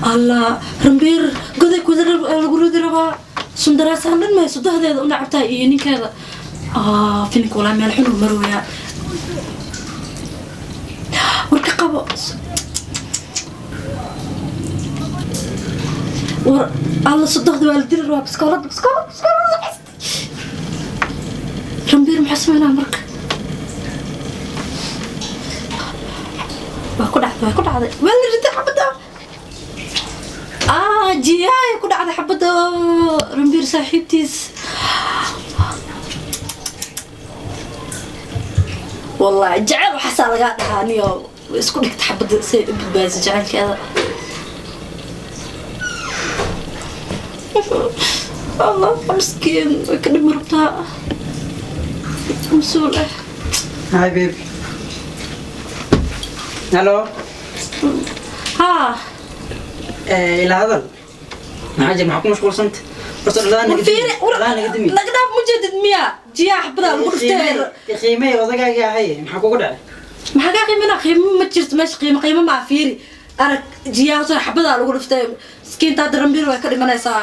Allah, Rambiir goday kuda lagu ridi rabaa. Sundaraasaan dhan mayso dahdeeda u nacabtahay iyo ninkeeda. Filimka walaa meel xun uu marooyaa. War ka qabo. War alla, sodohda waa la dili rabaa. Biskoolada, biskoolada, biskoolada. Rambiir maxaa sameynaa marka? Waa ku dhacday, waa ku dhacday, waa la riday xabadda. Jiyaay ku dhacday xabadda Rambiir saaxiibtiis. Wallahi jecel waxaasaa lagaa dhahaa. Niyo isku dhigta xabadda say u badbaadiso jecelkeeda. Allah, miskiin, way ka dhimi rabtaa mas-uul ah. Hi babe. Hello. Haa. Ila hadal. Maxaa jira, maxaa ku mashquulsanta? Horta dhalaan naga dimi. Dhalaan naga dimi. Naga dhaaf, mujeedid miya? Jiyaa xabadaa lagu dhuftee. Qiimey odagaaga ahay, maxaa kugu dhacay? Maxaa kaa qiimina? Qiimo ma jirto meesha, qiimo qiimo maa. Fiiri, arag, jiyaa soo xabadaa lagu dhuftee. Miskiinta hadda Rambiir way ka dhimanaysaa.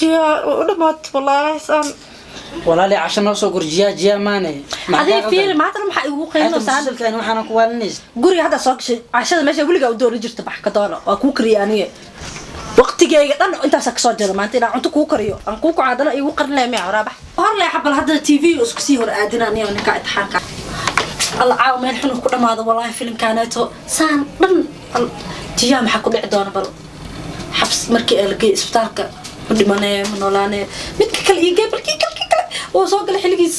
Jiyaa u dhamaat wallaahi saan. Walaali, casho noo soo gur. Jiyaa jiyaa maane. Adiga fiiri, maanta maxaa igu qiiminaysaa? Musalsalkan waxaana ku waalinaysa. Guriga hadda soo gashay, cashada meesha weligaa u dooni jirta bax ka doono, waa kuu kariya. Aniga waqtigeyga dhan intaasaa kasoo jira maanta inaan cunto kuu kariyo, aan kuu kaco, haddana igu qarinaya miya? Horaa bax, hor leexa. Bal haddana TV isku sii hor aadina. Aniga ninka imtixaanka alla caawa meel xun ku dhamaado wallaahi. Filimkaaneeto saan dhan jiyaa maxaa ku dhici doona? Bal xabs markii la geeyay isbitaalka, ma dhimanee ma noolaanee? Midka kale ii gee, balkii kale, kii kale wuu soo galay xilligiis.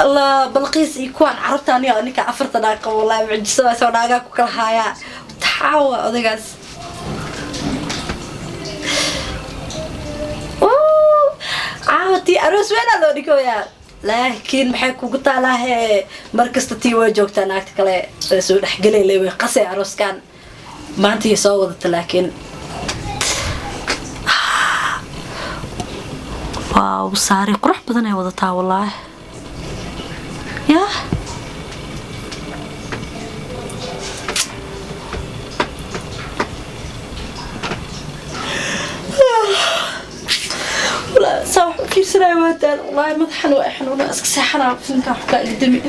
Allah, Balqiis iyo kuwaan carabta aniga ninka afarta naag qabo, wallahi mucjisadaas oo naagaa ku kala haayaa. Taxaawa odaygaas. Caawa tii aroos weynaa loo dhigoyaa, laakiin maxay kugu taalaahe? Mar kasta tii way joogtaa, naagta kale way soo dhexgelay, way qasay arooskan maantii soo wadata. Laakiin waaw, saari qurux badan ay wadataa wallaahi. Yah, saa wax u fiirsanaya waa daal wallaahi, madaxan waa xanuuna, iska seexanaa. Filimkan wax kaa iga dami.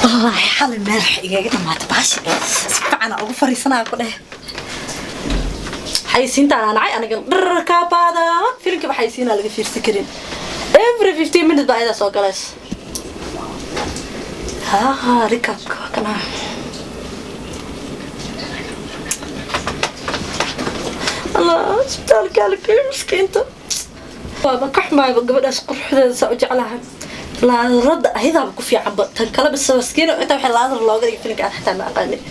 Wallaahi xalay meel wax igaga dhamaata baashi, si fiican aan ugu fariisanaa ku dheh. Xayisiintaan aan nacay aniga dhararkaa badan, filimkaba xayisiinaa laga fiirsan karin. Every 15 minutes baa ayadaa soo galays. Ha, recapka waa kana. Allah, isbitaalka la geeyey miskiinta. Waaba ka xumaayba gabadhaas, quruxdeeda saa u jeclahay. Laadarada ayadaaba ku fiicanba tan kale bise maskiina. Inta waxay laadar looga dhigay filimka aan xataa ma aqaanin.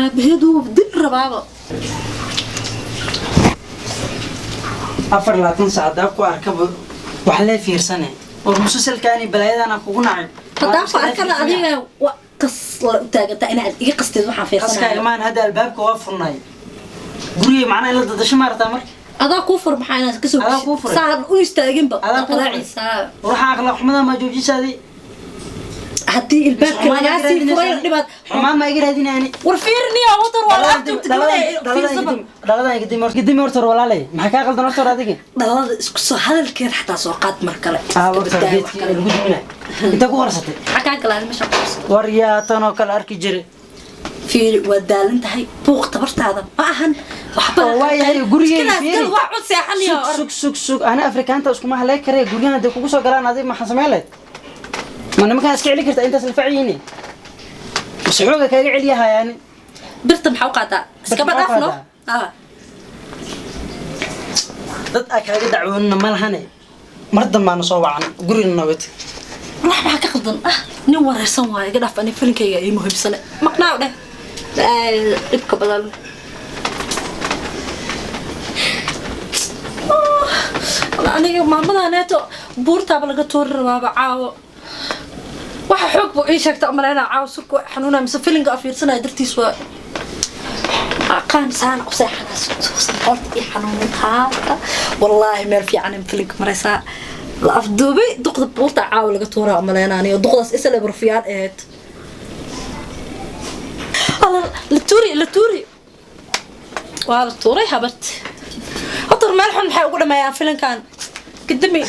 Aabaheed wuu dil rabaaba. 24 saac hadaa ku arkaba wax lee fiirsane. War musalsalkaani balaayadana kugu nacay. Haddaan ku arkana adiga wa qas la u taagantaa inaad iga qasteed waxaan Qaskaaga fiirsanaya. Maan hadda albaabka waa furnay guriga, macnaha in la dadasho maartaa marka. Adaa kuu fur, maxaa inaad kasoo Adaa kuu furay. Saan u istaaginba. Adaa kuu furay. Qaraaciisa. Ruuxa akhlaaq xumada ma joojisaadi? Haddii ilbaabka lagaa sii furay dhibaat. Xumaan ma iga raadinaani? War fiirniya wadar waa la afjoogta gabadha, fiirsaba. Dhaladan iga dimi, dimi horta. Walaalay, maxaa kaa qaldan horta adiga? Dhalada isku soo hadalkeeda xataa soo qaad mar kale. Ah, Iska horta badbaa wax geedkii kale. lagu diminay inta ku qarsatay. Maxaa kaa galaaday meesha ku qabsatay? War yaa tan oo kale arki jiray. Fiiri, waa daalan tahay, buuq tabartaada ma ahan waxba. Oo waa yahay gurigeyga, fiiri. Iskalaas gal, wax cod seexanayo. Sug, sug, sug, sug. Ana Afrikaanta iskuma halay karee. Guryahan hadday kugu soo galaan adiga maxaa samayn lahayd? Ma nimankaan iska celi kartaa? Intaas la faciyiini mise xooga kaaga celiyahayaani? Birta maxaa u qaataa? Iskaba maxaa u dhaafno. qaataa? Ah. Dad aa kaaga dacwoonina ma lahane, mar dambaana soo wacan gurigana noogati. Wax maxaa ka qaldan? Ah, nin wareersan waaye, iga dhaaf. Ani filinkayga ii muhiimsane maqnaaw dheh. Ay, dhibka badan. Ah, aniga maamadaneeto buurtaaba laga tuuri rabaaba caawo. Waxa xoog buu ii sheegta umalaynaa caawo surka xanuunaya mise filinka a fiirsanaya dartiis waa. Aqaan saan u seexanaa qoorta ii xanuunin haata. Wallaahi meel fiican in filig maraysaa. La afduubay duqda buurta caawa laga tuuraa umaleynaaniyo duqdaas isla rufiyaan ahayd. Alla la tuuri, la tuuri, waa la tuuray habarti. Horta meel xun maxay ugu dhameeyaan filinkan? Kadami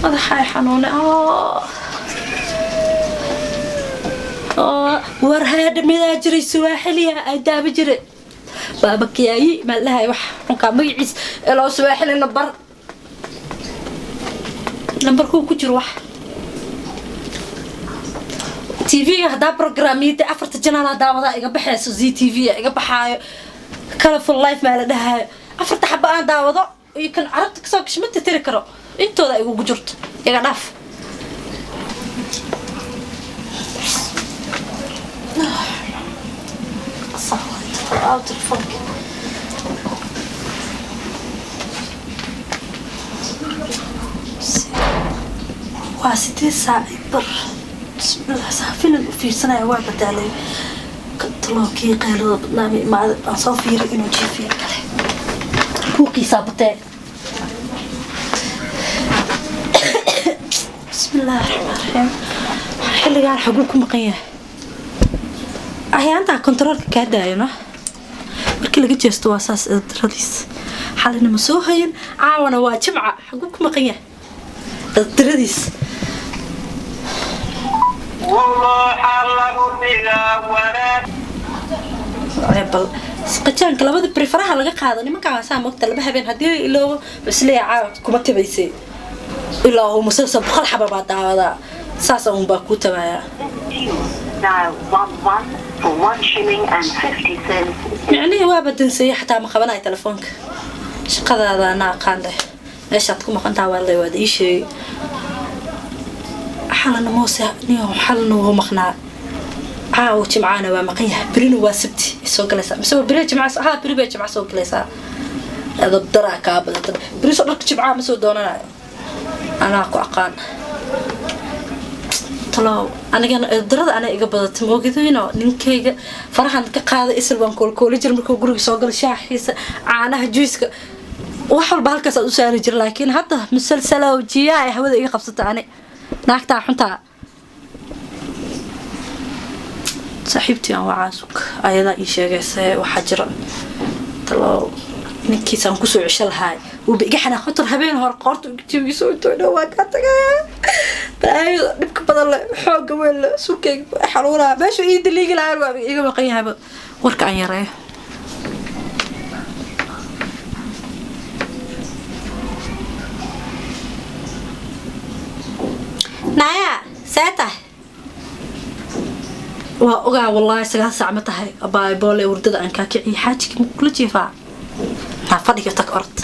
madaxay xanuunay. War heedha midaa jiray suwaaxiliya ay daaba jire baabakiyaayi maa dhahay wax xunkaa magaciis eloo suwaaxili nambar nambarkuu ku jiro wax TV-ga haddaa programiyada afarta janaal haddaa wadaa iga baxayso z TV iga baxaayo Colorful Life maa la dhahaayo afarta xaba aan daawado iyo kan carabta kasoo gasho ma tirtiri karo intooda igugu jirto iga dhaaf. Telefoonka waa 8:15. Bismillah, saa filan u fiirsanaya waa badaalay taloonkii qaylada badnaami imaada aan soo fiiray inuu jiifiyo kale buuqiisaa batee. Bismillahi raxmaan raxiim. Xilligaan xaguu ku maqan yahay? Axyaantaa kontaroolka kaa daayo no markii laga jeesto waa saas daradiis. Xalina ma soo hayin, caawana waa jimca. Xaguu ku maqan yahay daradiis? Bal qajaanka labada beri faraha laga qaado nimankaa waa saa moogta. Laba habeen haddii iloobo isleeya caawa kuma tabaysay ilaa uu musalsal 100 xaba baa daawadaa saas uun baa kuu tabayaa. Dial 11 for 1 shilling and 50 cents. Micnihii waa badanseeye xataa ma qabanayo telefoonka. Shaqadaada ana aqaan leh meeshaad ku maqantaa waa lay waad ii sheegay. Xalana muuse niyo xalana wuu maqnaa, caawa jimcaana waa maqan yahay, berina waa sabti ay soo galaysaa mise waa beri jimca? Haa, beri bay jimca soo galaysaa. Edab daraa kaa badanta beri soo dharka jimcaa ma soo doonanayo anaa ku aqaan. Talow anigana darada ana iga badatay moogidayno ninkayga farahan ka qaaday isal waan koolkooli jir markuu guriga soo galo shaaxiisa caanaha juiska wax walba halkaas aad u saari jira, laakiin hadda musalsalow jiyaa ay hawada iga qabsata ani naagtaa xuntaa. Saaxiibtii aan wacaasug ayadaa ii sheegaysa waxaa jira. Talow ninkiisaan kusoo cesho lahaay wuuba iga xanaaq hotor habeen hore qoorta uga jabiso intoo dhow waa kaa tagaya balaayada dhibka badan le xooga weyn le surkayga xanuunaa meeshuu ii daliigi lahaan waa iga maqan yahayba. Warka aan yareeyo. Naya see tahay? Waa ogaa wallaahi 9 saac ma tahay abaay boole hurdada aan kaa kiciyo. Xaajigii ma kula jiifaa? Naa fadhiga tag orod.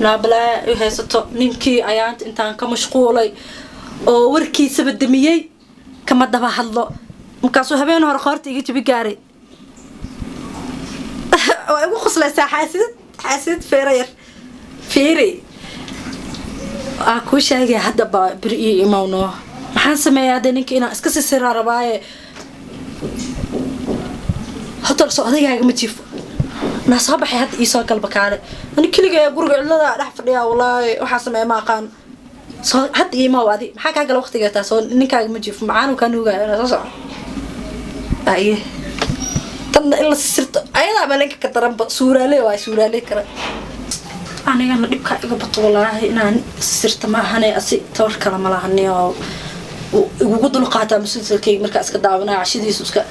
Naabalaa i haysato ninkii ayaanta intaan ka mashquulay oo warkiisaba damiyey kama daba hadlo markaasuu habeen hore qoorta iga jabi gaaray. Waa igu khuslaysaa xaasidad xaasidad feera yar fiiri aa kuu sheegaya hadda baa beri iyo imowno. Maxaan sameeyaa hadda ninka inaan iska sisiraa rabaaye? Hotel soo odaygaaga ma jiifo naa soo baxay hadda iisoo galba kaale. Ani keliga guriga cidlada dhex fadhiyaa wallaahi waxaa sameeya ma aqaan. Soo hadda iimaw adi maxaa kaa gala waqtiga taa soo ninkaaga ma jiifo macaanu kaa nuugaayo soo soco aye tanna in la sisirto ayadaaba ninka ka daranba suuraale waay suuraale kale. Anigana dhibkaa iga bato wallaahi inaan sirta ma ahane asi tabar kale ma lahani oo igugu dul qaataa musalsalkayga markaa iska daawanaya cashadiisu iska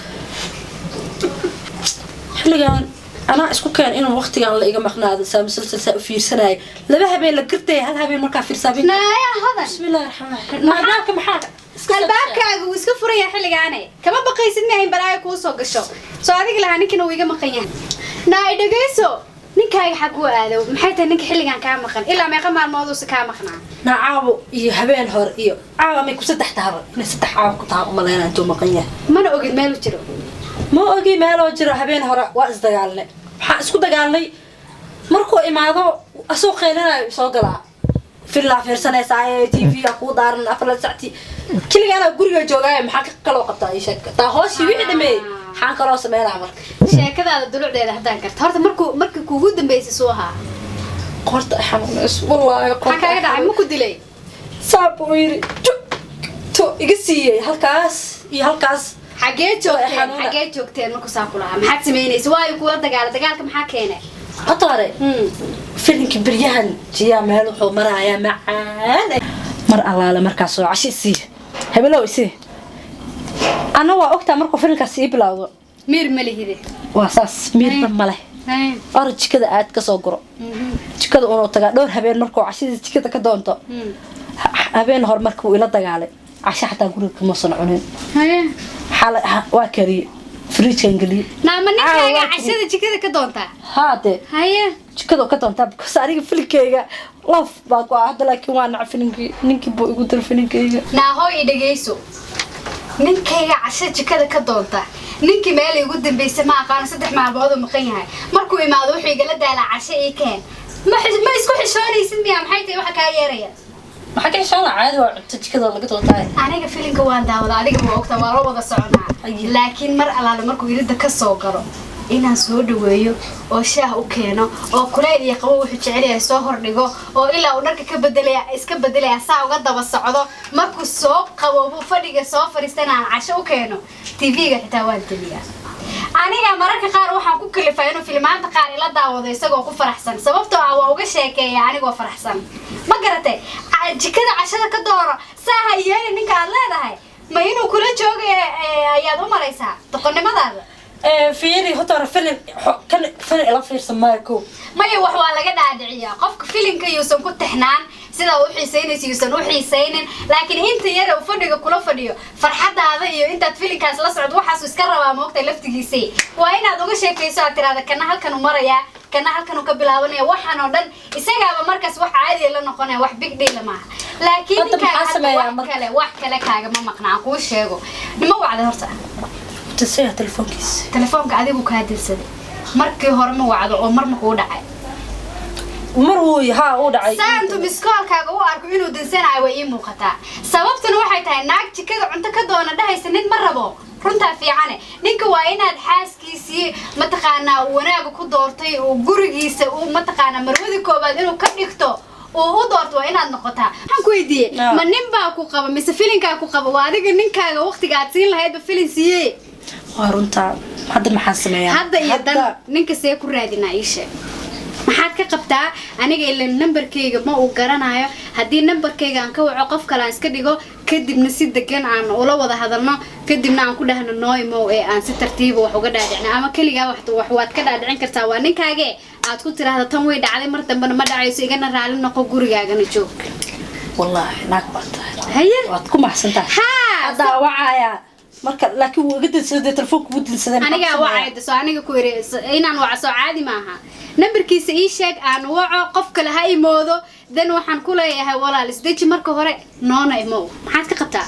xilligan anaa isku keen inuu waqtigan la iga maqnaado saa musalsal saa u fiirsanaya laba habeen la gartaya hal habeen markaa fiirsaa. Naaya hodan. Bismillahi raxmaan raxiim. Albaabka maxaa iska soo Albaabkaaga wuu iska furan yahay xilligaane. Kama baqaysid miya in balaayo kuu soo gasho? Soo adiga lahaa ninkina wuu iga maqan yahay. Naa i dhegayso, ninkaaga xaguu aado? Maxay tahay ninka xilligan kaa maqan? Ilaa meeqa maalmood uusa kaa maqnaa? Naa caawo iyo habeen hore iyo caawa may ku saddex tahaba inay saddex caawa ku taha umaleyna intuu maqan yahay. Mana ogid meelu jiro? Ma ogi meeloo jiro. Habeen hore waa isdagaalnay. Waxaan isku dagaalnay markuu imaado asoo qaylinayo soo galaa filaa fiirsanaysaa ee TV a kuu daaran afar sacti keliga anaa guriga joogaayo maxaa ka kaloo qabtaa ii sheeg taa hooshii wixii dhameeyey. Maxaan kaloo sameynaa marka? Sheekadaada dulucdeeda haddaan karto horta, markuu markii kuugu dambeysay suu ahaa? Qorta ay xanuunayso wallaahi. Maxaa Qorta kaaga dhacay? Ma ku dilay? Saab uu yiri, to iga siiyey halkaas iyo halkaas. Xagee joogteen? Xanuuna. Xagee joogteen markuu saa ku lahaa? Maxaad samaynaysa? Waayo kuula dagaala, dagaalka maxaa keenay? Horta hore filimkii beryahan jiyaa meel wuxuu marayaa macaan. Mar allaale markaas oo casho isii, hebelow isii, anna waa ogtaa markuu filimkaas ii bilowdo. Miir ma lihide. Waa saas, miirba male. Orod jikada aad kasoo guro. Jikada unuu tagaa dhowr habeen markuu cashadii jikada ka doonto. Habeen hore markuu ila dagaalay, casho xataa guriga kamuusan cunin. Xalay waa kariyey, fridgekan geliyey. Naama Caawa ninkaaga waa cashada jikada ka doontaa? Haade. Jikada ka doontaa because aniga filinkeyga love baa ku ah hadda, laakiin waa naca filinkii, ninkii buu igu diray filinkeyga. Naahoy, i dhegeyso. Ninkayga casho jikada ka doonta, ninkii meel igu dambeysay ma aqaano, 3 maalmood uu maqan yahay. Markuu imaado wuxuu igala daalaa casho ii keen. Ma isku xishoonaysid miya? Maxay tahay waxa kaa yeeraya? Maxaa ka xishoona? Caadi waa, cunto jikada laga doontaa. Aniga filinka waan daawada, adiga waa ogtaa, waa la wada soconaa. Laakiin mar allaale markuu iridda ka soo galo inaan soo dhaweeyo oo shaah u keeno oo kuleyl iyo qabo wuxuu jecel yahay soo hordhigo oo ilaa uu dharka ka bedelaya iska bedelaya saa uga daba socdo, markuu soo qaboobo fadhiga soo fadhiistana aan casho u keeno. TV-ga xitaa waan teliyaa. Aniga mararka qaar waxaan ku kalifaa inuu filmaanta qaar ila daawado isagoo ku faraxsan, sababtoo ah waa uga sheekeeya anigoo faraxsan. Ma garatay? Jikada cashada ka dooro saaha yeeli ninka aad leedahay, ma inuu kula joogaya ayaad u malaysaa doqonnimadaada? Fiiri, horta hore filim kan filim ila fiirsan maayo ko. Maya, wax waa laga dhaadhiciyaa qofka. Filimka yuusan ku tixnaan sidaa u xiisaynaysa yuusan u xiisaynin, laakiin inta yara uu fadhiga kula fadhiyo farxadaada iyo intaad filimkaas la socdo waxaasuu iska rabaa moogtay laftigiisii. Waa inaad uga sheekayso, aad tiraahda kana halkan u marayaa, kana halkan uu ka bilaabanaya, waxaan oo dhan isagaaba markaas wax caadiya la noqonaya, wax big deal maaha. Laakiin Hadda ninkaaga maxaa hadda sameeyaa wax marka? kale, wax kale kaagama maqna. Aan kuu sheego, nima wacday horta? Tusaya telefoonkiisa. Telefoonka adigu kaa dilsaday markii hore, ma wacdo oo mar ma kuu dhacay? Mar wuu haa uu dhacay. Saantu missed callkaaga u arko inuu dinsanayo way ii muuqataa. Sababtuna waxay tahay naag jikada cunto ka doona dhahaysa nin ma rabo. Runtaa fiicane, ninka waa inaad xaaskiisii mataqaanaa wanaaga ku doortay uu gurigiisa uu mataqaanaa marwadii koobaad inuu ka dhigto uu u doorto waa inaad noqotaa. Waxaan ku weydiiyey, ma nin baa ku qaba mise filinkaa ku qaba? Waa adiga ninkaaga waqtiga aad siin lahaydba filin siiyey. Waa runtaa. Hadda maxaan sameeyaa? Hadda iyo dan ninka see ku raadinaa? Ii sheeg, maxaad ka qabtaa? Aniga ila nambarkayga ma uu garanayo. Haddii nambarkayga aan ka waco, qof kale aan iska dhigo, kadibna si degan aan ula wada hadalno, kadibna aan ku dhahno nooimow ee aan si tartiiba wax uga dhaadhicno, ama keligaa wax waad ka dhaadhicin kartaa, waa ninkaage, aad ku tiraahdo tan way dhacday, mar dambena ma dhacayso, igana raali noqo, gurigaagana joog. Wallaahi naag baa tahay. Haye. Waad ku maxsan tahay. Haa. Haddaa wacayaa marka, laakiin wuu iga dilsaday telefoonka, wuu dilsaday. Maxaan Anigaa sameeyaa? Wacayda soo aniga ku iri inaan waco soo caadi maaha. Nambarkiisa ii sheeg, aan waco, qof kale ha imoodo. Dan waxaan ku leeyahay walaal isdeji marka hore, noona imow. Maxaad ka qabtaa?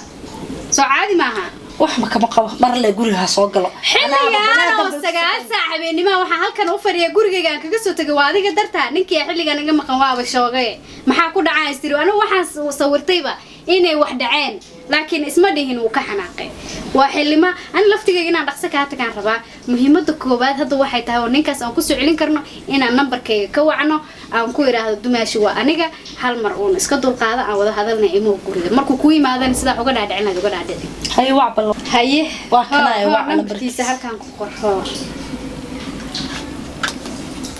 Soo caadi maaha? Wax ma kama qabo, mar le guriga ha soo galo. Xilligaan oo 9 saac habeenimaha waxaan halkan u fadhiya gurigayga aan kaga soo tegay waa adiga dartaa. Ninkii xilligan iga maqan waaba shoogay, maxaa ku dhacaa istiri. Anigu waxaan sawirtayba inay wax dhaceen, laakiin isma dhihin wuu ka xanaaqay. Waa xillima ani laftigayga inaan dhaqso kaa tagaan rabaa. Muhiimada koowaad hadda waxay tahay oo ninkaas aan kusoo celin karno inaan nambarkayga ka wacno, aan ku idhaahdo dumaashi waa aniga, hal mar uun iska dulqaada, aan wada hadalna, imow guriga. Markuu ku yimaadana sidaa uga dhaadhicin lahayd uga dhaadhici. Haye, wac bal. Haye. Waa kanaya, Hoo, wac nambarkiisa nambarkiisa. Halkan ku qor, hoo,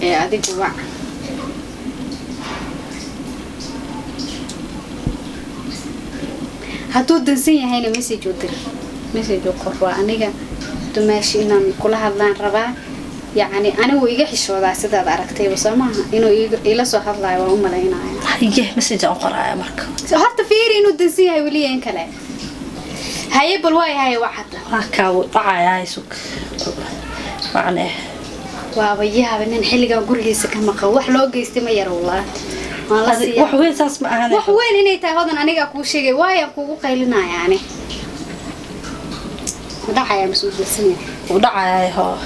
ee adigu wac. Hadduu dansan yahayna message u dir, message u qor: waa aniga dumaashi, inaan kula hadlaan rabaa. Yacni anigu iga xishoodaa sidaad aragtayba, soo maaha? Inuu ila soo hadlaayo waan u malaynaya. Haye, message aan qoraaya marka. Horta fiiri inuu dansan yahay weliya in kale. Haye, bal waay, haye, wac hadda. Waa kaa, wuu dhacayaa, sug macnee. Waaba yaaba nin xilligan gurigiisa ka maqan, wax loo geystay ma yara wallah. Waan la siiyaa. Wax weyn saas ma ahan. Wax weyn inay tahay hodan anigaa kuu sheegay, waayaan kuugu qaylinaya ani. Ma dhacayaa mise uu dansan yahay? Wuu dhacayaa, hoo.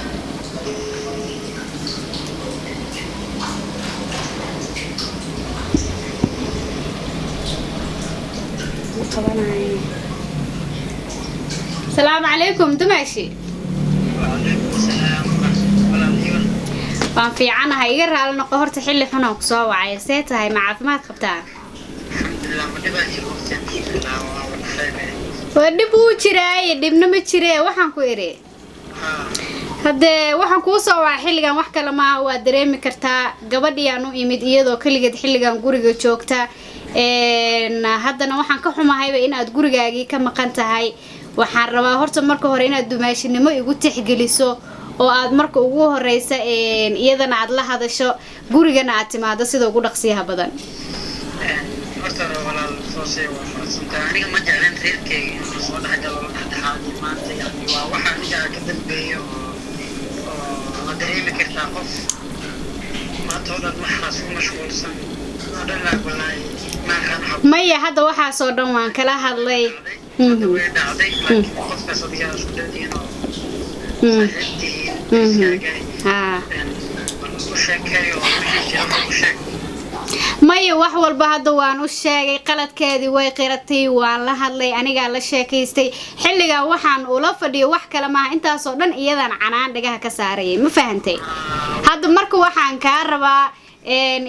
Ma qabanayo. Salaamu calaykum dumaashi. Waan fiicanahay, iga raali noqo horta xilli xun aan kusoo wacay. See tahay, ma caafimaad qabtaa? Waa dhib wuu jiraaye, dhibna ma jiree. Waxaan ku idhi haddee waxaan kuu soo wacay xilligan wax kale maaha, waa dareemi kartaa gabadhii aan u imid iyadoo keligeed xilligan guriga joogta. Haddana waxaan ka xumahayba in aad gurigaagii ka maqan tahay. Waxaan rabaa horta marka hore inaad dumaashinimo igu tixgeliso oo aad marka ugu horeysa iyadana aad la hadasho, gurigana aad timaado sida ugu dhaqsiyaha badan. Horta hore walaal Soosey, waa mahadsantahay. Aniga ma jecleen reerkeyga in lasoo dhexgalo, la dhexdhexaadiyo maanta. Yani waa waxa aniga ka dambeeyo oo la dareemi kartaa qof maanta oo dhan waxaas ku mashquulsan oo dhan laa. Walaahi ma aqaan waxa Maya, hadda waxaasoo dhan waan kala hadlay. Hadda way dhacday, laakiin qofkaas adiga isku dhowdiin oo saaxiibtihiin iskaaga bal u sheekeeyo oo wixii jira u sheeg. Maya, wax walba hadda waan u sheegay, qaladkeedii way qiratay, waan la hadlay, anigaa la sheekaystay. Xilligan waxaan ula fadhiyo wax kale maaha, intaasoo dhan iyadan canaan dhagaha ka saarayay, ma fahantay? Hadda marka waxaan kaa rabaa,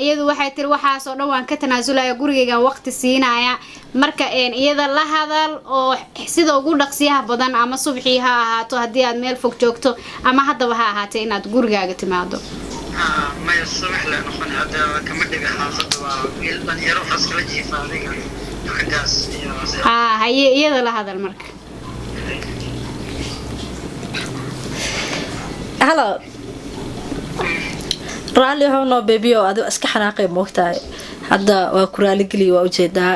iyadu waxay tiri waxaasoo dhan waan ka tanaasulaya, gurigaygaan waqti siinaya. Marka iyada la hadal oo sida ugu dhaqsiyaha badan, ama subxii ha ahaato haddii aad meel fog joogto, ama haddaba ha ahaatee inaad gurigaaga timaado. Maya, subax le noqon, hadda kama dhiga xaafadda, waa wiil dhalinyaro waxaas kala jiifa adiga xaggaas iyo Haa, haye, iyada la hadal marka. Hello, raalli ahow noo baby oo adigo iska xanaaqay moogtahay. Hadda waa ku raaligeliya, waa ujeedaa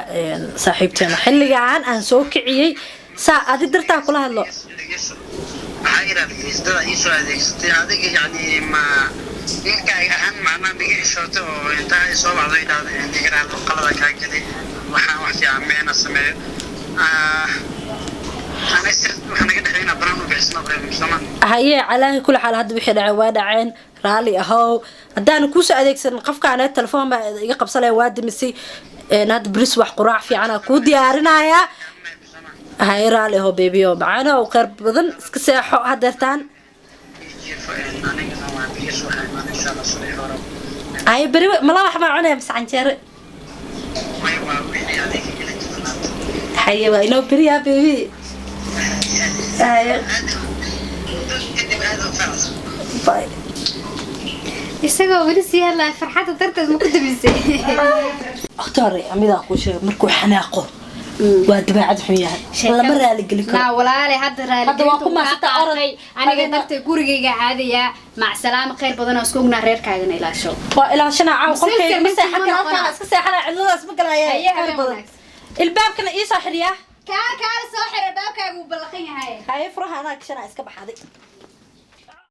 saaxiibteena xilligaan aan soo kiciyey saa adi dartaa kula hadlo. Dhegeyso, maxaa iraad geysdada ii soo adeegsatay adiga? Yacni ma ninkaaga ahaan macnaha miga xishootay oo intaa ay soo wacdo idhaahda nigaraan qalada kaa gelay, waxaan wax fiican meena sameeyo? Ana sir waxaa naga dhexeey inaa banaan u bixisno sooma? Haye, calaahi kula xaal, hadda wixii dhaceen waa dhaceen, raalli ahow. Haddaanu kuusoo adeegsan qofkaane telefoon baa iga qabsanaya, waa dimisay. Hadda bris wax quraac fiicana kuu diyaarinayaa. Haye, raalli ahow baby o macaanow, kheyr badan, iska seexo hadeertaan. Jiifo, anigana waa biyo subax imaan insha Allah subax hore. Haye, beri mala wax baa cunaya mise canjeere? Maya, waa wixii adiga ila jeclaato. Haye, waa inoo beriyaa baby. Haye. Kadib aad u faraxsan. Bye. Isagoo weli sii hadlaya farxadda darteed ma ku damisay? Waqti hore midaa kuu sheegay, markuu xanaaqo waa dabeecad xun yahay, lama raaligeli karo. Naa walaale, hadda Hadda waa ku maasata orod. Aniga dartay gurigayga caadayaa. Macsalaama, khayr badan oo isku ognaa, reerkaagana ilaasho. Waa ilaashana caaw qolkayga ma Musalsal seexan karo, ma halkaan iska seexana, cidladaas ma galaya. Haye, Khayr habeen badan. Wanaagsan. Ilbaabkana ii soo xidhiyaa. Kaa kaala soo xira, baabkaaga wuu ballaqan yahay. Haye, furaha anaa gashanaa, iska baxaday.